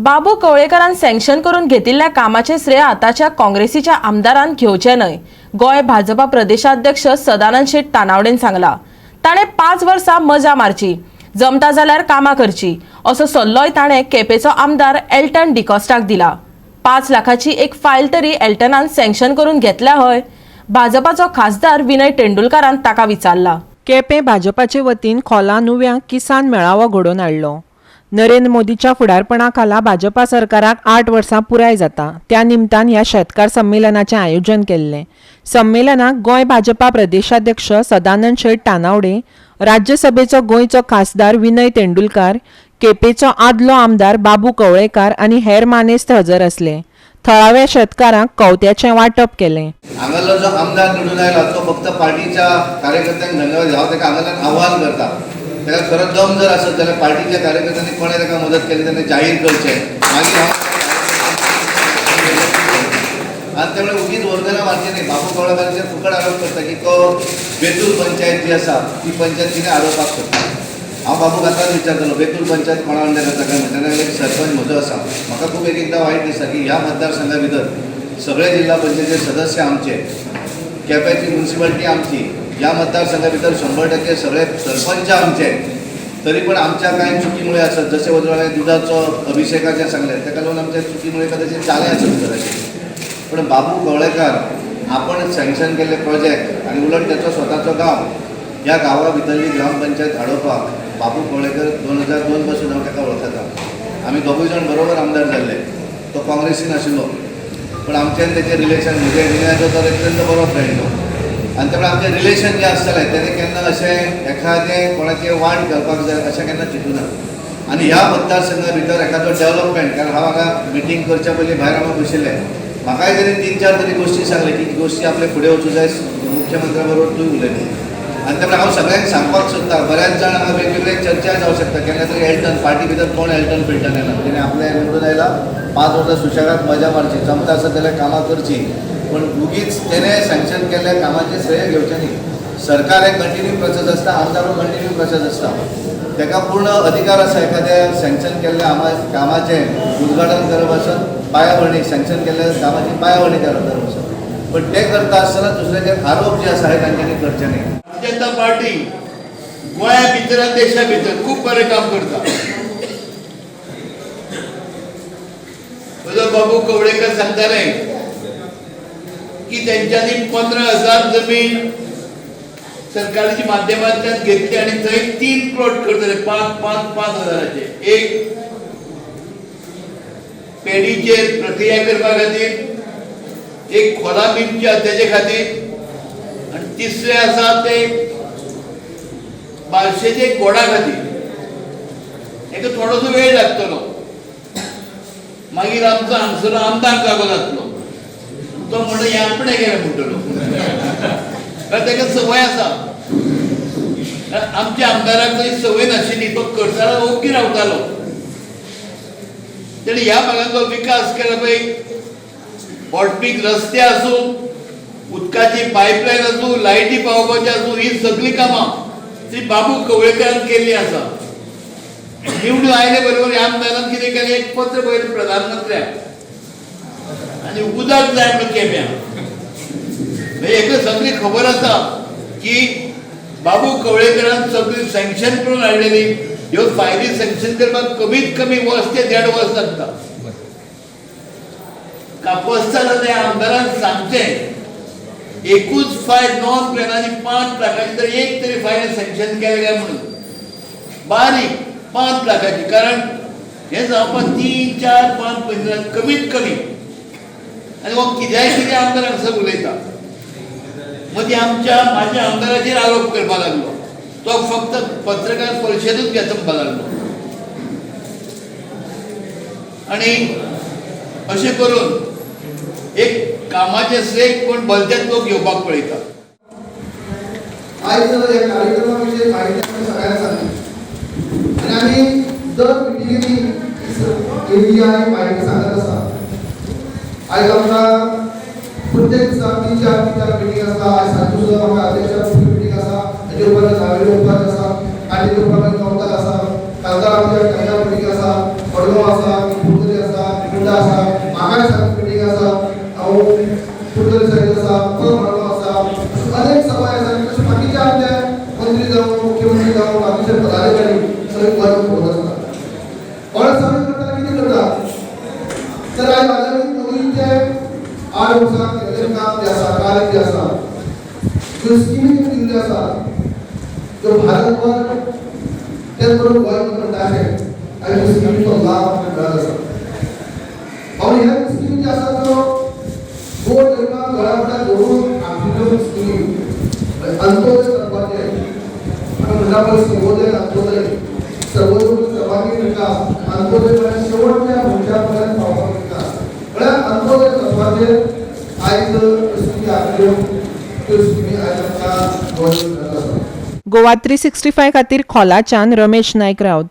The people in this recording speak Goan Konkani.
बाबू कवळेकरान सँक्शन करून घेतिल्ल्या कामाचें श्रेय आतांच्या काँग्रेसीच्या आमदारान घेवचें न्हय, गोंय भाजपा प्रदेशाध्यक्ष सदानंद शेट तानावडेन सांगला. ताणें 5 वर्सां मजा मारची, जमता जाल्यार कामां करची असो सल्लोय ताणें केपेंचो आमदार एल्टन डिकॉस्टाक दिला. 5 लाखाची एक फायल तरी एल्टनान सँक्शन करून घेतल्या हय, भाजपाचो खासदार विनय तेंडुलकारान ताका विचारला. केपें भाजपाचे वतीन खोला नुव्या किसान मेळावो घडोवन हाडलो. नरेंद्र मोदीच्या फुडारपणा खाला भाजपा सरकाराक 8 वर्सां पुराय जाता त्या निमतान ह्या शेतकार संमेलनाचें आयोजन केल्लें. संमेलनाक गोंय भाजपा प्रदेशाध्यक्ष सदानंद शेट तानावडे, राज्यसभेचो गोंयचो खासदार विनय तेंडुलकार, केपेंचो आदलो आमदार बाबू कवळेकार आनी हेर मानेस्त हजर आसले. थळाव्या शेतकारांक कवत्याचें वांटप केलें. हांगासरलो जो आमदार निवडून आयला तो फक्त पार्टीच्या कार्यकर्त्यांक धन्यवाद. हांव ताका हांगासरल्यान आव्हान करता, ताका खरो दम जर आसत जाल्यार पार्टीच्या कार्यकर्त्यांनी कोणें ताका मदत केली तेणें जाहीर करचें. मागीर हांव आनी त्यामुळे उगीच वर्गना मारचें न्ही. बाबू कवळेकाराचेर फुकट आरोप करता की तो बेतूल पंचायत जी आसा ती पंचायत कितें आरोपाक सोदता. हांव बाबूक आतांच विचारतलो, बेतूल पंचायत कोणा अंडर आसा काय म्हणटा, एक सरपंच म्हजो आसा. म्हाका खूब एक एकदां वायट दिसता की ह्या मतदारसंघा भितर सगळे जिल्हा पंचायतीचे सदस्य आमचे, केप्याची म्युन्सिपाल्टी आमची, ह्या मतदारसंघा भितर 100% सगळे सरपंच आमचे, तरी पण आमच्या कांय चुकीमुळे आसत, जशें वचून हांवें दुदाचो अभिषेकाचें सांगलें, ताका लागून आमच्या चुकीमुळे कदाचित जालें आसत कदाचित. पण बाबू कवळेकार आपण सँक्शन केल्ले प्रोजेक्ट आनी उलट त्याचो स्वताचो गांव, ह्या गांवा भितरली ग्रामपंचायत हाडोवपाक बाबू कवळेकर 2002 पासून हांव ताका वळखता. आमी दोगूय जाण बरोबर आमदार जाल्ले. तो काँग्रेसीन आशिल्लो, पण आमचें तेचें रिलेशन, म्हजें विनयाचो तर अत्यंत बरो फ्रेंड तो. आनी त्यामुळे आमचें रिलेशन जें आसतालें तेणें केन्ना अशें एखादें कोणाचें वांट घालपाक जाय अशें केन्ना चिंतूना. आनी ह्या मतदारसंघा भितर एखादो डेव्हलपमेंट, कारण हांव हांगा मिटींग करच्या पयलीं भायर हांगा बशिल्लें, म्हाकाय तेणी 3-4 तरी गोश्टी सांगले की गोश्टी आपले फुडें वचूं जाय, मुख्यमंत्र्या बरोबर तूं उलयलें. आनी त्यामुळे हांव सगळ्यांक सांगपाक सोदता, बऱ्याच जाण हांगा वेगवेगळे चर्चा जावं शकता. केन्ना तरी एल्टन पार्टी भितर कोण एल्टन पेल्टन येना, तेणें आपलें निवडून आयला, 5 वर्सां सुशेगाद मजा मारची, जमता आसत जाल्यार कामां करची, पण उगीच तेणें सँक्शन केल्ल्या कामाचें श्रेय घेवचें न्ही. सरकार हें कंटिन्यू प्रोसेस आसता, आमदारूय कंटिन्यू प्रोसेस आसता. ताका पूर्ण अधिकार आसा एखाद्या सँक्शन केल्ल्या कामाचें उद्घाटन करप आसत, पायाभरणी, सँक्शन केल्ल्या कामाची पायाभरणी करप आसत, पण ते करता आसतना दुसऱ्याचेर आरोप जे आसा हे तांच्यांनी करचे न्ही. भारतीय जनता पार्टी गोंया भितर आनी देशा भितर खूब बरें काम करता. म्हजो बाबू कवळेकर सांगताले की तेंच्यांनी 15,000 जमीन सरकाराच्या माध्यमांतल्यान घेतली आनी थंय 3 प्लॉट करतले 5-5-5 हजाराचे, एक पेडीचेर प्रक्रिया करपा खातीर, एक खोला मिलची तेजे खातीर, आनी तिसरें आसा ते बारशेचे गोडा खातीर. हेका थोडोसो वेळ लागतलो. मागीर आमचो हांगसर आमदार जागो जातलो, तो म्हणटा हें आपणें केलें म्हणटलो, कारण ताका संवय आसा. कारण आमच्या आमदाराक तशी संवय नाशिल्ली, तो करतालो ओगी रावतालो. तेणी ह्या भागाचो विकास केला पळय, हॉटपीक रस्ते आसूं, उदकाची पायपलायन आसूं, लायटी पावोवपाची आसूं, ही सगळीं कामां श्री बाबू कवळेकरान केल्ली आसा. निवडून आयले बरोबर ह्या आमदारान कितें केलें, एक पत्र बरयलें प्रधानमंत्र्याक आनी उदक जाय म्हणून केप्यां. म्हणजे हेका सगळी खबर आसा की बाबू कवळेकरान सगळी सँक्शन करून हाडलेली. ह्यो फायली सँक्शन करपाक कमीत कमी वर्स ते 1.5 वर्स लागता. कापस्तान त्या आमदारान सांगचें, एकूच फायल नॉन प्लॅनाची 5 लाखाची तर एक तरी फायल सँक्शन केलें काय म्हणून, बारीक 5 लाखाची, कारण हें जावपाक 3, 4, 5 15 कमीत कमी. आनी हो कित्याय कितें आमदार हांगसर उलयता, मदीं आमच्या म्हाज्या आमदाराचेर आरोप करपाक लागलो. तो फक्त पत्रकार परिशदूच घेता म्हणपाक लागलो. आनी अशें करून एक कामाचें श्रेय कोण भलतेच लोक घेवपाक पळयता. आयज ह्या कार्यक्रमा विशयी माहिती आमी सगळ्यांक सांगली आनी आमी दर मिटिंगेनी ही आमी माहिती सांगत आसा. आयज आमकां प्रत्येक दिसा 3-4 मिटींग आसता. आयज सांजचे सुद्दां म्हाका अध्यक्षा मिटींग आसा, ताजे उपरांत नावेली वचपाचें आसा, आनी तेजे उपरांत कवता आसा, खासदार आमच्या खासदार मिटींग आसा, मडगांव आसा, कुडतरी. सुद्दां आसा. म्हाका सारकी मिटींग आसा, हांव कुडतरी सगळें आसा, मडगांव आसा, अनेक सभा आसा. तशें बाकीचे आमचे मंत्री जावं, मुख्यमंत्री जावं, बाकीचे पदाधिकारी सगळे गोंयांत भोंवत आसता. कोणा सभेत करतना कितें करता तर आयज आदरणीय मोदींचे 8 वर्सां केल्लें काम जें आसा, कार्य जें आसा, ज्यो स्किमी दिल्ल्यो आसा त्यो भारतभर तेच बरोबर गोंय म्हणटा अशें आनी त्यो स्किमीचो लाभ आमकां मेळत आसा. आनी ह्या स्किमी ज्यो आसा त्यो गोर गरिबांक घरा फुड्यान धरून आखिल्ल्यो स्किमी. अंत्योदय करपाचें आमी म्हणटा पळय, सर्वोदय, अंत्योदय. सर्वोदय म्हणजे सर्वांगीण विकास, अंत्योदय म्हळ्यार शेवटच्या मनशा पर्यंत पावपाचो विकास. म्हळ्यार अंत्योदय तत्वाचेर आयज स्किमी आखिल्ल्यो, त्यो स्किमी आयज आमकां गोंयांत मेळत आसा. गोवा 365 खातीर खोलाच्यान रमेश नायक राऊत.